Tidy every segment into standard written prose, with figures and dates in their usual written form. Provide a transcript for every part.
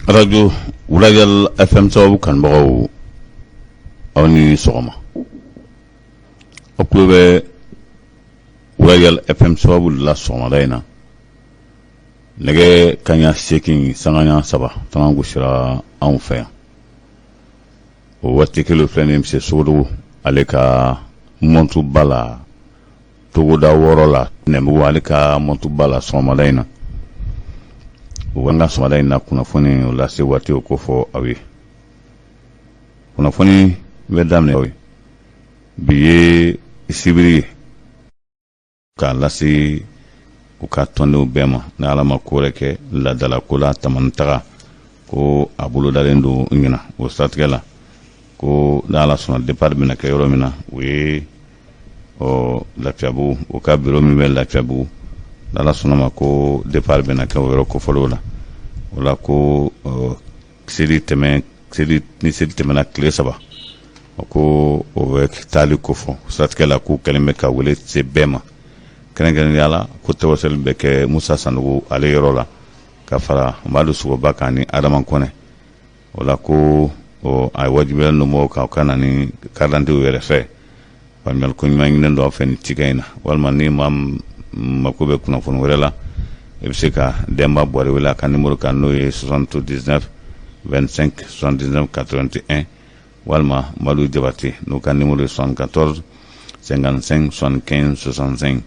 Arajo Royal FM sababu kanubagaw, aw ni sɔgɔma. Aw tulo bɛ Royal FM sababu la sɔgɔmada in na, nɛgɛ kanɲɛ 8 sanga 3 tanga gosira anw fɛ yan. O waati kelen filɛ nin ye, Sogodogo ale ka mɔntuba la, togoda 6 la, Nɛnbugu ale ka mɔntuba la sɔgɔmada in na. O an ka sɔgɔmada in na kunnafoni o lase waati o ko fɔ aw ye. Kunnafoni bɛ daminɛ aw ye bi ye sibiri ye, k'a lase u ka tɔndenw bɛɛ ma. Ni Ala ma ko wɛrɛ kɛ, laadalako la, Tamani taga ko a bolodalen don ɲinan. O siratigɛ la, ko ni Ala sɔnna, départ bɛna kɛ yɔrɔ min na, o ye ɔ Lafiyabugu, o ka biro min bɛ Lafiyabugu. Ni Ala sɔnna ma, ko départ bɛna kɛ o yɔrɔ kofɔlenw la. O la ko seli tɛmɛ seli ni seli tɛmɛna tile 3, o ko o bɛ taali kofɔ. Siratigɛ la, k'u kɛlen bɛ ka wele se bɛɛ ma, kɛrɛnkɛrɛnnenya la ko tɔgɔsɛli bɛ kɛ Musa Sanogo ale yɔrɔ la, ka fara Madu Sogoba kan ni Adama Kɔnɛ. O la ko a wajibiyalen don mɔgɔw kan, u ka na ni karidantitew yɛrɛ fɛ. Faamuyali ko ɲuman ɲininen don aw fɛ nin cikɛ in na. Walima ni maa mako bɛ kunnafoni wɛrɛ la, i bɛ se ka Denba Buwari wele a ka nimoro kan, n'o ye 79 25 79 81, walima Madu Jabate, n'o ka nimoro ye 74 55 75 65.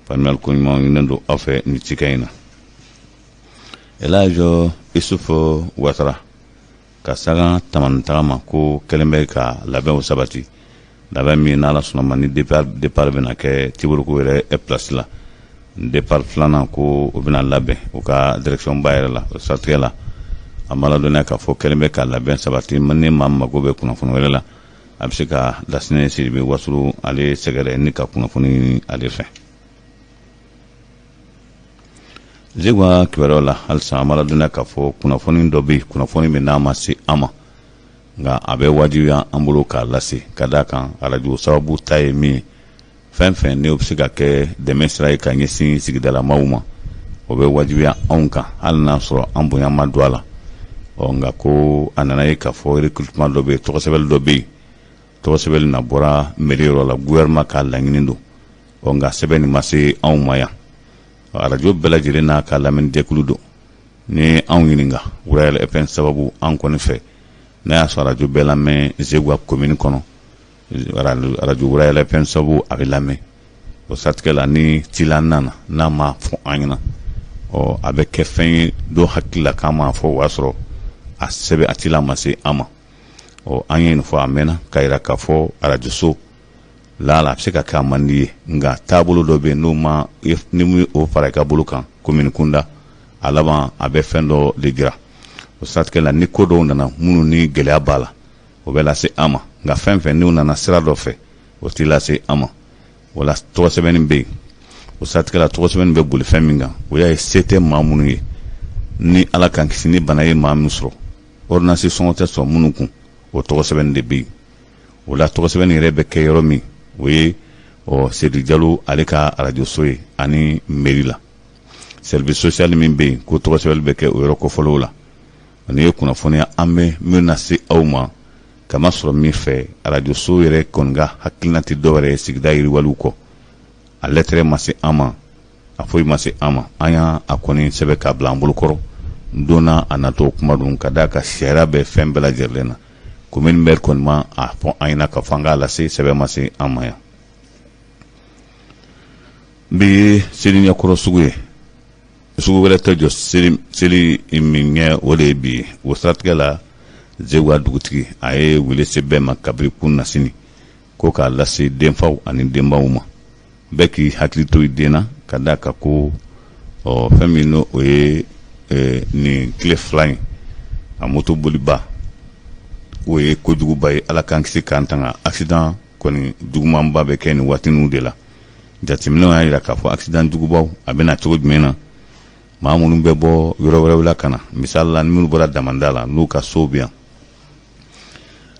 Faamuyali ko ɲuman ɲininen don aw fɛ nin cikɛ in na. Elhaji Isufu Watara ka saga Tamani taga ma, ko kɛlen bɛ ka labɛnw sabati, labɛn min n'Ala sɔnna ma, ni départ bɛna kɛ Tiburuku yɛrɛ place la. Départ filanan, ko o bɛna labɛn u ka direction ba yɛrɛ la. O siratigɛ la, a ma ladɔnniya k'a fɔ kɛlen bɛ ka labɛn sabati. Ni maa mago bɛ kunnafoni wɛrɛ la, a bɛ se ka Lasinɛ Sidibe Wasulu ale sɛgɛrɛ ni ka kunnafoni ɲini ale fɛ. Zeguwa kibaruyaw la halisa, an b'a ladɔnniya k'a fɔ kunnafoni dɔ bɛ yen, kunnafoni min n'a ma se an ma, nka a bɛ wajibiya an bolo k'a lase, ka d'a kan arajo sababu ta ye min ye, fɛn fɛn ni o bɛ se ka kɛ dɛmɛ sira ye ka ɲɛsin sigidalamaw ma, o bɛ wajibiya anw kan, hali n'a sɔrɔ an bonya ma don a la. Ɔ nka ko a nana ye k'a fɔ recrutement dɔ bɛ yen, tɔgɔsɛbɛli dɔ bɛ yen. Tɔgɔsɛbɛli na bɔra mairie yɔrɔ la, gouvernement ka laɲini don. Ɔ nka sɛbɛn nin ma se anw ma yan. Arajo bɛɛ lajɛlen n'a ka lamɛnni jɛkulu don. Ni anw ɲininka, Royal FM sababu, an kɔni fɛ, n'a y'a sɔrɔ arajo bɛɛ lamɛn Zeguwa commune kɔnɔ, arajo Royal FM sababu a bɛ lamɛn. O siratigɛ la, ni cila nana n'a ma fɔ an ɲɛna, ɔ a bɛ kɛ fɛn ye dɔw hakili la k'an m'a fɔ, o y'a sɔrɔ a sɛbɛn a cila ma se an ma. Ɔ an ye nin fɔ a mɛnna, k'a yira k'a fɔ arajoso la, a bɛ se ka kɛ a man di ye, nka taabolo dɔ bɛ yen, n'o ma ni o fara i ka bolo kan commune kunda, a laban a bɛ fɛn dɔ de jira. O siratigɛ la, ni ko dɔw nana minnu ni gɛlɛya b'a la, o bɛ lase an ma. Nka fɛn fɛn n'u nana sira dɔ fɛ, o tɛ lase an ma. O la tɔgɔsɛbɛnni bɛ yen. O siratigɛ la, tɔgɔsɛbɛnni bɛ boli fɛn min kan, o y'a ye se tɛ maa minnu ye, ni Ala k'an kisi ni bana ye maa min sɔrɔ, ordonnance sɔngɔ tɛ sɔrɔ minnu kun, o tɔgɔsɛbɛnni de bɛ yen. O la tɔgɔsɛbɛnni yɛrɛ bɛ kɛ yɔrɔ min, o ye ɔ Sedu Jalo ale ka arajoso ye ani mairie la, service social min bɛ yen, ko tɔgɔsɛbɛnni bɛ kɛ o yɔrɔ kofɔlenw la. Nin ye kunnafoniya an bɛ min na se aw ma, kama sɔrɔ min fɛ, arajoso yɛrɛ kɔni ka hakilina tɛ dɔwɛrɛ ye sigida yiriwaliw kɔ. A lɛtɛrɛ ma se an ma, a foyi ma se an ma. An y'a a kɔni sɛbɛn k'a bila an bolokɔrɔ don n'a a natɔ kuma don, ka d'a kan sariya bɛ fɛn bɛɛ lajɛlen na. Commune maire kɔni ma a fɔ an ɲɛna k'a fɔ an k'a lase, sɛbɛn ma se an ma yan. Bi ye seli ɲɛkɔrɔ sugu ye, sugu wɛrɛ tɛ jɔ seli min ɲɛ, o de ye bi ye. O siratigɛ la, Zeguwa dugutigi a ye wele se bɛɛ ma kabiri kunasini, ko k'a lase denfaw ani denbaw ma, bɛɛ k'i hakili to i den na, ka d'a kan ko ɔ fɛn min n'o o ye nin tile 2 in a moto boliba, o ye kojuguba ye. Ala k'an kisi k'an tanga, accident kɔni jugumanba bɛ kɛ nin waati ninnu de la. Jateminɛw y'a jira k'a fɔ accident jugubaw a bɛ na cogo jumɛn na, maa minnu bɛ bɔ yɔrɔ wɛrɛw la ka na, misali la ni minnu bɔra damanda la, n'u ka so bɛ yan,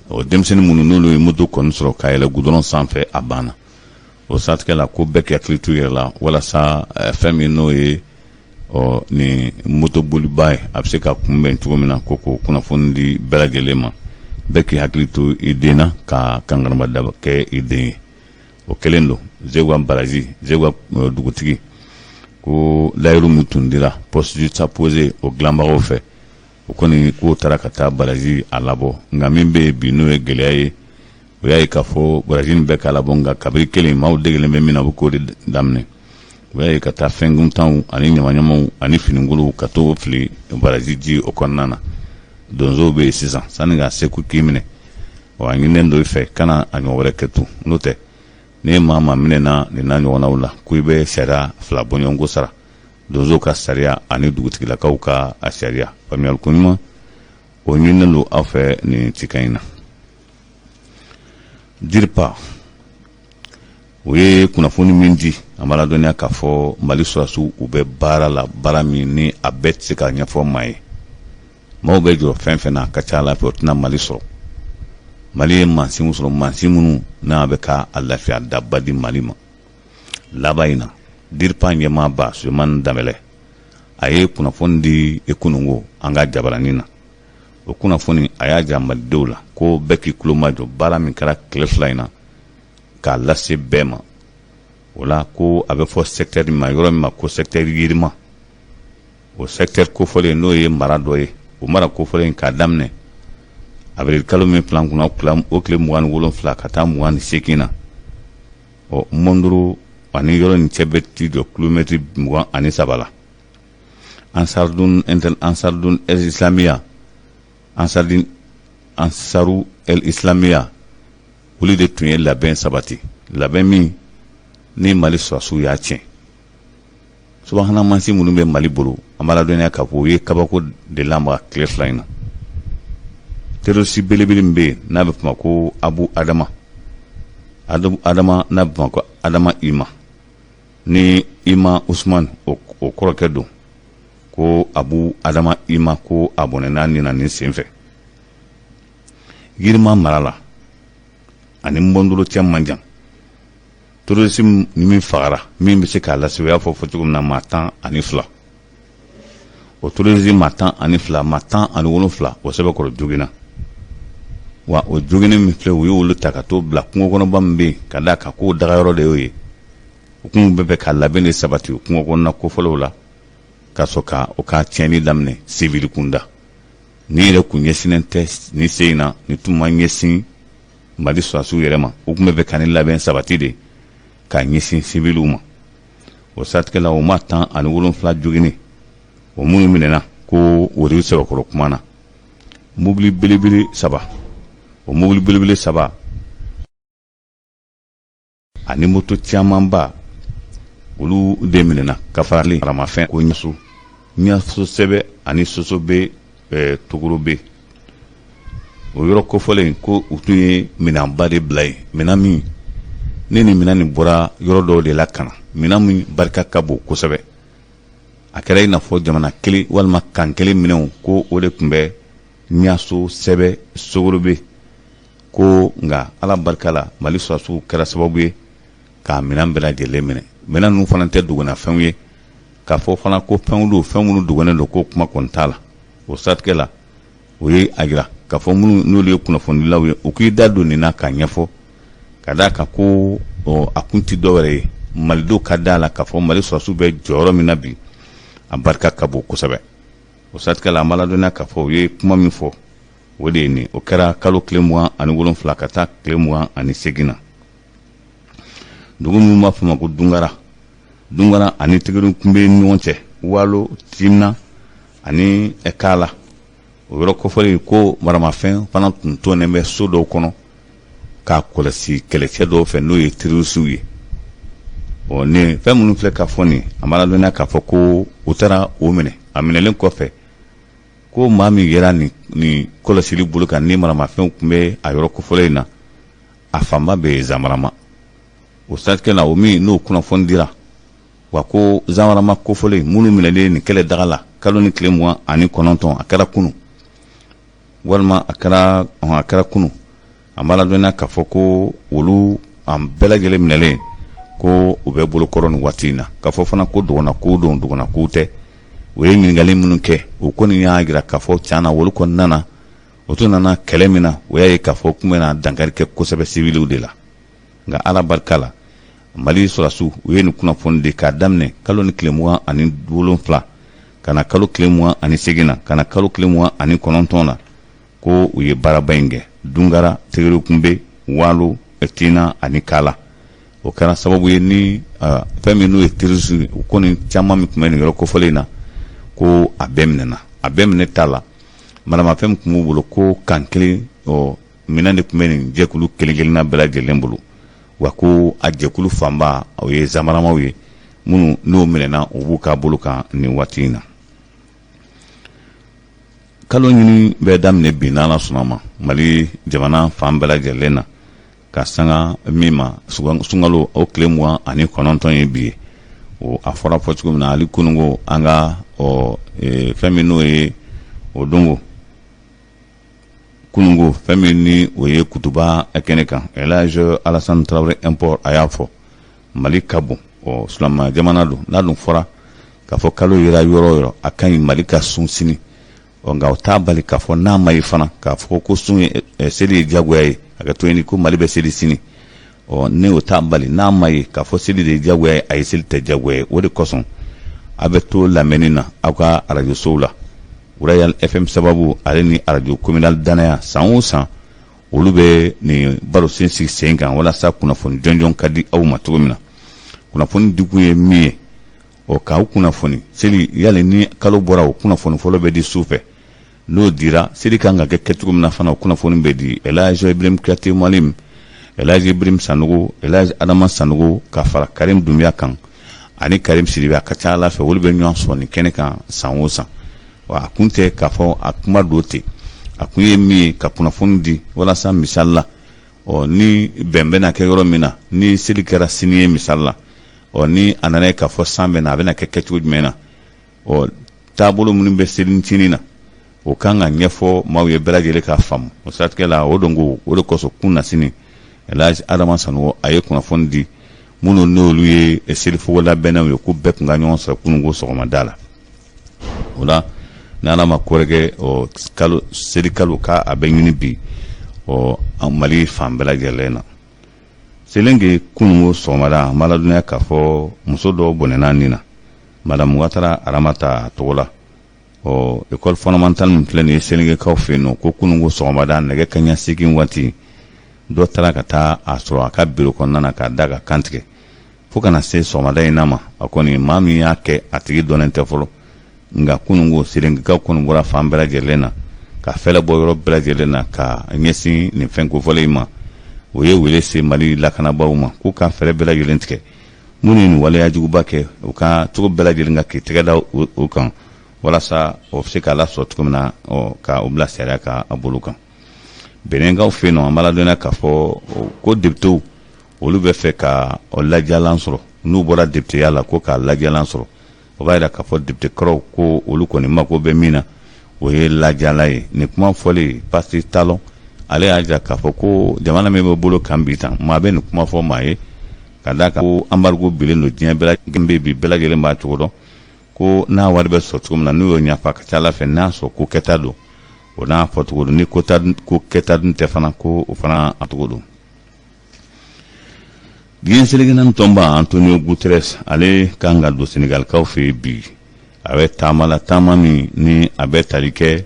o denmisɛnnin minnu n'olu ye moto kɔni sɔrɔ ka yɛlɛ gudɔrɔn sanfɛ, a banna. O siratigɛ la, ko bɛɛ k'i hakili to i yɛrɛ la, walasa fɛn min n'o ye Ɔ nin motoboliba ye a bɛ se ka kunbɛn cogo min na, ko k'o kunnafoni di bɛɛ lajɛlen ma, bɛɛ k'i hakili to i den na, ka kankarida kɛ i den ye. O kɛlen don Zeguwa baraji, Zeguwa dugutigi ko layiru min tun dira poste juxtaposé o dilanbagaw fɛ, o kɔni k'o taara ka taa baraji a labɔ. Nka min bɛ yen bi, n'o ye gɛlɛya ye, o y'a ye k'a fɔ baraji nin bɛ k'a labɔ, nka kabiri kelen maaw degelen bɛ min na, u bɛ k'o de daminɛ. O y'a ye ka taa fɛnkuntanw ani ɲamaɲamaw ani finikolow ka t'o fili baraji ji o kɔnɔna na. Donsow bɛ yen sisan, sani ka segu k'i minɛ, wa a ɲininen don i fɛ kana a ɲɔgɔn wɛrɛ kɛ tun. N'o tɛ, ni maa maa minɛna nin n'a ɲɔgɔnnaw la, ko i bɛ sariya fila bɔɲɔgɔnko sara, donsow ka sariya ani dugutigilakaw ka a sariya. Faamuyali ko ɲuman, o ɲininen don aw fɛ nin cikan in na. DIRPA, o ye kunnafoni min di, an b'a ladɔnniya k'a fɔ Mali sɔrɔdasiw, u bɛ baara la, baara min ni a bɛɛ tɛ se ka ɲɛfɔ maa ye. Maaw bɛ jɔ fɛn fɛn na, a ka ca ala fɛ o tɛna Mali sɔrɔ. Mali ye mansinw sɔrɔ, mansin minnu n'a bɛ ka a lafiya daba di Mali ma. Laban in na, DIRPA ɲɛmaaba Sulemani Danbɛlɛ, a ye kunnafoni di kununko an ka jabaranin na. O kunnafoni, a y'a jira malidenw la ko bɛɛ k'i tulo majɔ baara min kɛra tile 2 in na k'a lase bɛɛ ma. O la, ko a bɛ fɔ secteur ma, yɔrɔ min ma ko secteur Yirima, o secteur kofɔlen, n'o ye mara dɔ ye. O mara kofɔlen, k'a daminɛ avril kalo min filan kunna, o tile 27 ka taa 28 na, ɔ Mondoro ani yɔrɔ nin cɛ bɛ t'i jɔ kilomɛtiri 23 la. Ansardun Ansardun El Islamiya, Ansardin Ansaru El Islamiya, olu de tun ye labɛn sabati, labɛn min ni Mali sɔrɔdasiw y'a tiɲɛ. Subahana mansin minnu bɛ Mali bolo, an b'a ladɔnniya k'a fɔ u ye kabako de lamaga tile 2 in na. Terroriste belebele min bɛ yen n'a bɛ f'o ma ko Abu Adama, Abu Adama n'a bɛ f'o ma ko Adama Ima, ni Ima Usman o kɔrɔkɛ don, ko Abu Adama Ima, ko a bɔnɛna nin na nin senfɛ Yirima mara la ani Mondoro cɛ man jan. Terroriste min fagara, min bɛ se k'a lase, o y'a fɔ fɔ cogo min na, maa 12. O terroriste maa 12, maa 17, o sɛbɛkɔrɔ joginna. Wa o joginnen min filɛ, u y'olu ta ka t'o bila kungo kɔnɔba min bɛ yen, ka d'a kan k'o dagayɔrɔ de y'o ye. U kun bɛ fɛ ka labɛn de sabati o kungo kɔnɔna kofɔlenw la, ka sɔrɔ ka o ka tiɲɛni daminɛ sivili kunda. Ni yɛrɛ kun ɲɛsinnen tɛ ni se in na, ni tun ma ɲɛsin Mali sɔrɔdasiw yɛrɛ ma. U tun bɛ fɛ ka ni labɛn sabati de ka ɲɛsin siviliw ma. O siratigɛ la, o maa 17 joginnen, o minnu minɛna, ko o de sɛbɛkɔrɔ kuma na, mobili belebele saba, o mobili belebele saba ani moto camanba, olu de minɛna ka fara maramafɛn ko ɲaso ɲaso sɛbɛ ani soso bɛ Togorobe. O yɔrɔ kofɔlen, ko u tun ye minɛnba de bila yen, minɛn min ni nin minɛn nin bɔra yɔrɔ dɔw de la ka na, minɛn min barika ka bon kosɛbɛ. A kɛra i n'a fɔ jamana kelen walima kan kelen minɛnw, ko o de tun bɛ ɲaso sɛbɛ Sogorobe. Ko nka Ala barika la, Mali sɔrɔdasiw kɛra sababu ye k'a minɛn bɛɛ lajɛlen minɛ. Minɛn ninnu fana tɛ dogonnafɛnw ye, k'a fɔ fana ko fɛnw don, fɛn minnu dogonnen don, ko kuma kɔni t'a la. O siratigɛ la, o ye a jira k'a fɔ minnu n'olu ye kunnafonidilaw ye, u k'i da don nin na k'a ɲɛfɔ, ka d'a kan ko a kun tɛ dɔwɛrɛ ye, malidenw ka da la k'a fɔ Mali sɔrɔdasiw bɛ jɔyɔrɔ min na bi, a barika ka bon kosɛbɛ. O siratigɛ la, an b'a ladɔnniya k'a fɔ u ye kuma min fɔ, o de ye nin. O kɛra kalo tile 27 ka taa tile 28 na, dugu minnu b'a fɔ ma ko Dungara, Dungara ani Tegekunbe ni ɲɔgɔn cɛ, Waalo Timina ani Kala, o yɔrɔ kofɔlen, ko maramafɛn fana tun tonnen bɛ so dɔw kɔnɔ k'a kɔlɔsi kɛlɛcɛ dɔw fɛ, n'o ye terrorisiw ye. Ɔ nin fɛn minnu filɛ ka fɔ nin, an b'a ladɔnniya k'a fɔ ko u taara o minɛ. A minɛlen kɔfɛ, ko maa min yera nin kɔlɔsili bolo kan ni maramafɛnw tun bɛ a yɔrɔ kofɔlen in na, a fanba bɛ Zanbarama. O siratigɛ la, o min n'o kunnafoni dira wa, ko Zanbarama kofɔlen minnu minɛlen nin kɛlɛ daga la kalo ni tile 29, a kɛra kunun walima a kɛra kunun, an b'a ladɔnniya k'a fɔ ko olu an bɛɛ lajɛlen minɛlen, ko u bɛ bolokɔrɔ nin waati in na. K'a fɔ fana ko dogonna ko don, dogonna ko tɛ. U ye ɲininkali minnu kɛ, u kɔni y'a jira k'a fɔ tiɲɛ na, olu kɔni nana, o tun nana kɛlɛ min na, o y'a ye k'a fɔ k'u bɛna dankari kɛ kosɛbɛ siwiliw de la. Nka Ala barika la, Mali sɔrɔdasiw, u ye nin kunnafoni di k'a daminɛ kalo ni tile 27 ka na kalo tile 28 na, ka na kalo tile 29 na, ko u ye baaraba in kɛ Dungara, Tegerekunbe, Waalo, Tina ani Kala. O kɛra sababu ye ni fɛn min n'o ye terroriste, u kɔni caman min tun bɛ nin yɔrɔ kofɔlen in na, ko a bɛɛ minɛna. A bɛɛ minɛ t'a la, maramafɛn min tun b'u bolo, ko kan kelen ɔ minɛn de tun bɛ nin jɛkulu kelen kelenna bɛɛ lajɛlen bolo. Wa ko a jɛkulu fanba, o ye zanbaramaw ye, minnu n'o minɛna, u b'u ka bolo kan nin waati in na. Kalo ɲini bɛ daminɛ bi, n'Ala sɔnna ma, Mali jamana fan bɛɛ lajɛlen na, ka sanga min ma sunkalo o tile 29 ye bi ye. O a fɔra fɔ cogo min na, hali kununko an ka ɔ fɛn min n'o ye o dongo kununko, fɛn min ni o ye kutuba kɛnɛ kan, Elhaji Alassane Traoré Import, a y'a fɔ Mali ka bon, ɔ silamɛ jamana don. N'a dun fɔra k'a fɔ kalo yera yɔrɔ o yɔrɔ, a ka ɲi Mali ka sun sini. Ɔ nka o t'a bali k'a fɔ n'a ma ye fana k'a fɔ ko sun ye seli ye jagoya ye, a ka to yen ko Mali bɛ seli sini. Ɔ ni o t'a bali n'a ma ye k'a fɔ seli de ye jagoya ye, a ye seli tɛ jagoya ye. O de kosɔn a bɛ to lamɛnni na aw ka arajosow la, Royal FM sababu, ale ni arajo communal Danaya. San o san, olu bɛ nin barosen sigi sen kan walasa kunnafoni jɔnjɔn ka di aw ma cogo min na. Kunnafoni dikun ye min ye, ɔ k'aw kunnafoni seli yali ni kalo bɔra, o kunnafoni fɔlɔ bɛ di su fɛ. N'o dira, seli kan ka kɛ kɛcogo min na fana, o kunnafoni bɛ di. Elhaji Ibrahim Kuyate Malim, Elhaji Ibrahim Sanogo, Elhaji Adama Sanogo, ka fara Karim Dunbiya kan ani Karim Sidibe, a ka ca Ala fɛ, olu bɛ ɲɔgɔn sɔrɔ nin kɛnɛ kan san o san. Wa a kun tɛ k'a fɔ a kuma don ten, a kun ye min ye, ka kunnafoni di walasa misali la, ɔ ni bɛn bɛna kɛ yɔrɔ min na, ni seli kɛra sini ye misali la, ɔ ni a nana ye k'a fɔ san bɛ na, a bɛna kɛ kɛcogo jumɛn na, ɔ taabolo minnu bɛ selincinin na, o kan ka ɲɛfɔ maaw ye, bɛɛ lajɛlen k'a faamu. O siratigɛ la, o don ko o de kosɔn kunasini, Elhaji Adama Sanogo a ye kunnafoni di minnu n'olu ye selifogo labɛnnaw ye, ko bɛɛ tun ka ɲɔgɔn sɔrɔ kununko sɔgɔmada la. O la, ni Ala ma ko wɛrɛ kɛ, ɔ kalo seli kalo k'a a bɛ ɲini bi, ɔ Mali fan bɛɛ lajɛlen na. Selenke kununko sɔgɔmada, an b'a ladɔnniya k'a fɔ muso dɔ bɔnɛna nin na, Madame Watara Aramata tɔgɔ la. Ɔ école fondamentale min filɛ nin ye Selenkekaw fɛ yen nɔ, ko kununko sɔgɔmada nɛgɛ kaɲa 8 waati, dɔ taara ka taa a sɔrɔ a ka biro kɔnɔna na k'a da ka kantigɛ fo ka na se sɔgɔmada in na ma. A kɔni maa min y'a kɛ, a tigi dɔnnen tɛ fɔlɔ. Nka kununko Selenkekaw kɔni bɔra fan bɛɛ lajɛlen na ka fɛlɛ bɔ yɔrɔ bɛɛ lajɛlen na ka ɲɛsin nin fɛn kofɔlen in ma. O ye wele se Mali lakanabaaw ma k'u ka fɛɛrɛ bɛɛ lajɛlen tigɛ, minnu ye nin waleya juguba kɛ, u ka cogo bɛɛ lajɛlen ka k'i tɛgɛ da o kan walasa o bɛ se k'a lasɔrɔ cogo min na, ka o bila sariya ka a bolo kan. Benɛnkaw fɛ yen nɔ, an b'a ladɔnniya k'a fɔ ko députéw, olu bɛ fɛ ka ladiyalan sɔrɔ n'u bɔra députéya la, ko k'a ladiyalan sɔrɔ. O b'a jira k'a fɔ député kɔrɔw ko olu kɔni mako bɛ min na, o ye ladiyalan ye. Nin kuma fɔlen, Patrice Talon ale y'a jira k'a fɔ ko jamana min bɛ bolo kan bi tan, maa bɛ nin kuma fɔ maa ye ka d'a kan ko embargo bilen don diɲɛ bɛɛ bɛ bi, bɛɛ lajɛlen b'a cogo dɔn ko n'a wari bɛ sɔrɔ cogo min na, n'u y'o ɲɛfɔ, a ka ca Ala fɛ n'a sɔrɔ ko kɛta don, o n'a fɔcogo don. Ni ko kɛta dun tɛ fana, ko o fana a cogo don. Diɲɛ seleke naani tɔnba Antonio Guterres, ale kan ka don Senegalikaw fɛ yen bi. A bɛ taama la, taama min ni a bɛ tali kɛ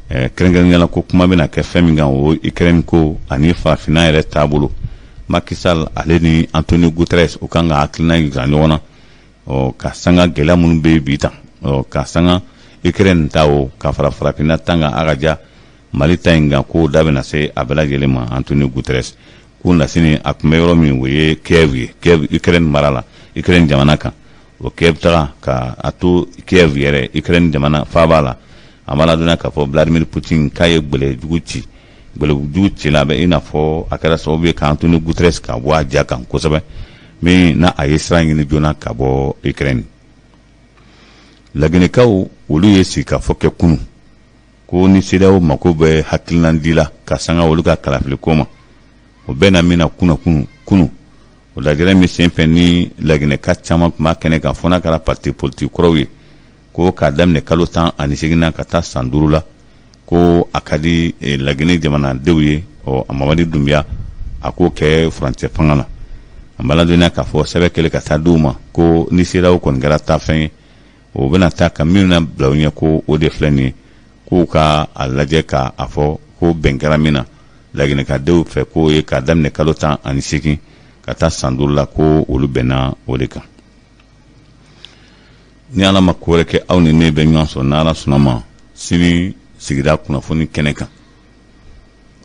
kɛrɛnkɛrɛnnenya la, ko kuma bɛna kɛ fɛn min kan, o Ukraine ko ani farafinna yɛrɛ taabolo. Macky Sall ale ni Antonio Guterres, u kan ka hakilina jira ɲɔgɔn na, ɔ ka sanga gɛlɛya minnu bɛ bi tan, ɔ ka sanga Ukraine ta, o ka fara farafinna ta kan, a ka ja Mali ta in kan, ko da bɛna se a bɛɛ lajɛlen ma. Antonio Guterres ko nasini, a tun bɛ yɔrɔ min, o ye Kiev ye, Kiev Ukraine mara la, Ukraine jamana kan. O Kiev taga ka a to Kiev yɛrɛ, Ukraine jamana faaba la, a b'a ladɔnniya k'a fɔ Vladimir Poutine k'a ye gbɛlɛ jugu ci. Gbɛlɛ jugu ci la, a bɛ i n'a fɔ a kɛra sababu ye ka Antonio Guterres ka bɔ a ja kan kosɛbɛ, min n'a a ye sira ɲini joona ka bɔ Ukraine. Laginɛkaw, olu ye sigikafɔ kɛ kunun ko ni CEDEAO mako bɛ hakilina di la ka sanga olu ka kalafili ko ma. O bɛɛ na min na kunna kunun, o lajɛrɛ min senfɛ ni laginɛka caman tun b'a kɛnɛ kan, fo n'a kɛra parti politique kɔrɔw ye. Ko k'a daminɛ kalo 18 na ka taa san 5 la, ko a ka di Laginɛ jamanadenw ye. Ɔ, Mamadi Dunbiya, a k'o kɛ furancɛ fanga la. An b'a ladɔnniya k'a fɔ sɛbɛn kɛlen ka taa di u ma ko ni CEDEAO kɔni kɛra taafɛn ye, o bɛna taa ka min na bila u ɲɛ, ko o de filɛ nin ye, k'u ka a lajɛ k'a fɔ ko bɛn kɛra min na Laginɛkadenw fɛ, k'o ye k'a daminɛ kalo 18 ka taa san 5 la, ko olu bɛnna o de kan. Ni Ala ma ko wɛrɛ kɛ, aw ni ne bɛ ɲɔgɔn sɔrɔ, n'Ala sɔnna ma, sini sigida kunnafoni kɛnɛ kan.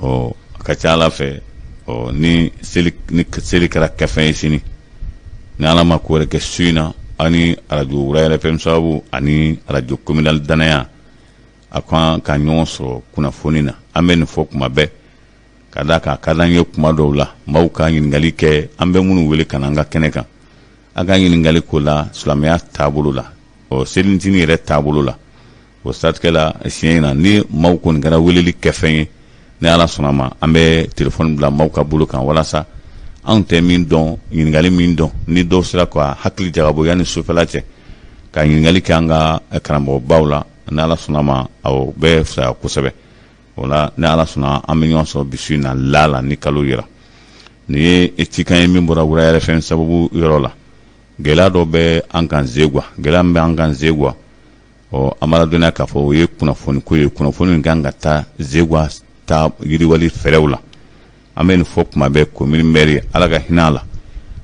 Ɔ, a ka ca Ala fɛ, ɔ, ni seli kɛra kɛfɛn ye sini, ni Ala ma ko wɛrɛ kɛ, su in na, aw ni arajo Royal FM sababu ani arajo communal Danaya, a kan ka ɲɔgɔn sɔrɔ kunnafoni na. An bɛ nin fɔ kuma bɛɛ, ka d'a kan a ka d'an ye kuma dɔw la maaw ka ɲininkali kɛ. An bɛ minnu wele ka na an ka kɛnɛ kan, an ka ɲininkali ko la silamɛya taabolo la, ɔ, selicinin yɛrɛ taabolo la. O siratigɛ la, siɲɛ in na, ni maaw kɔni kɛra weleli kɛfɛn ye, ni Ala sɔnna ma, an bɛ telefɔni bila maaw ka bolo kan, walasa anw tɛ min dɔn, ɲininkali min dɔn, ni dɔw sera ka hakili jagabɔ yanni sufɛla cɛ ka ɲininkali kɛ an ka karamɔgɔbaw la, ni Ala sɔnna ma, o bɛ fisaya kosɛbɛ. O la, ni Ala sɔnna, an bɛ ɲɔgɔn sɔrɔ bi su in na la ni kalo yira. Nin ye cikan ye min bɔra Royal FM sababu yɔrɔ la. Gɛlɛya dɔ bɛ an kan Zegwa, gɛlɛya min bɛ an kan Zegwa, ɔ, an b'a ladɔnniya k'a fɔ o ye kunnafoni ko ye, kunnafoni min kan ka taa Zegwa ta yiriwali fɛɛrɛw la. An bɛ nin fɔ kuma bɛɛ, commune maire, Ala ka hinɛ a la,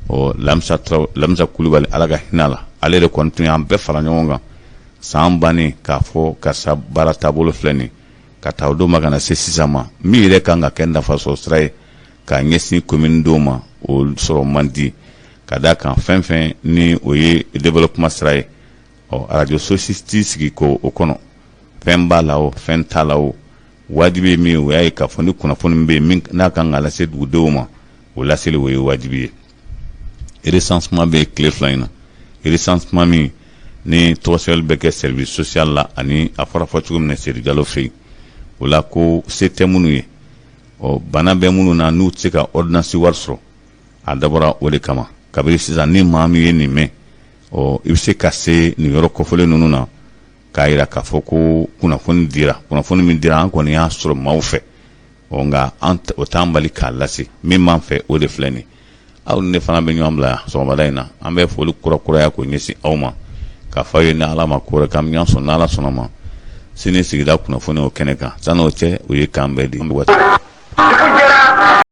ɔ, Lamisa Kulubali, Ala ka hinɛ a la, ale de kɔni tun y'an bɛɛ fara ɲɔgɔn kan san bannen k'a fɔ karisa baara taabolo filɛ nin, ka taa o don ma ka na se sisan ma. Min yɛrɛ kan ka kɛ nafasɔrɔ sira ye k'a ɲɛsin commune denw ma, o sɔrɔ man di, ka d'a kan fɛn fɛn ni o ye développement sira ye, ɔ, arajo so si t'i sigi ko o kɔnɔ, fɛn b'a la o, fɛn t'a la o. Wajibi ye min ye, o y'a ye k'a fɔ ni kunnafoni bɛ yen min n'a kan ka lase dugudenw ma, o laseli, o ye wajibi ye. Recensement bɛ tile 2 in na, recensement min ni tɔgɔsɛbɛli bɛ kɛ service social la, ani a fɔra fɔ cogo min na Seydou Diallo fɛ yen. O la, ko se tɛ minnu ye, ɔ, bana bɛ minnu na, n'u tɛ se ka ordonnance wari sɔrɔ, a dabɔra o de kama. Kabini sisan, ni maa min ye nin mɛn, ɔ, i bɛ se ka se nin yɔrɔ kɔfɔlen ninnu na k'a yira k'a fɔ ko kunnafoni dira. Kunnafoni min dira, an kɔni y'a sɔrɔ maaw fɛ, ɔ, nka an o t'an bali k'a lase. Min b'an fɛ, o de filɛ nin. Aw ni ne fana bɛ ɲɔgɔn bila yan sɔgɔmada in na. An bɛ foli kurakuraya k'o ɲɛsin aw ma, k'a fɔ aw ye, ni Ala ma ko wɛrɛ k'an bɛ ɲɔgɔn sɔrɔ, n'Ala sɔnna ma, sini sigida kunnafoni o kɛnɛ kan. San'o cɛ, o ye k'an bɛɛ di waati.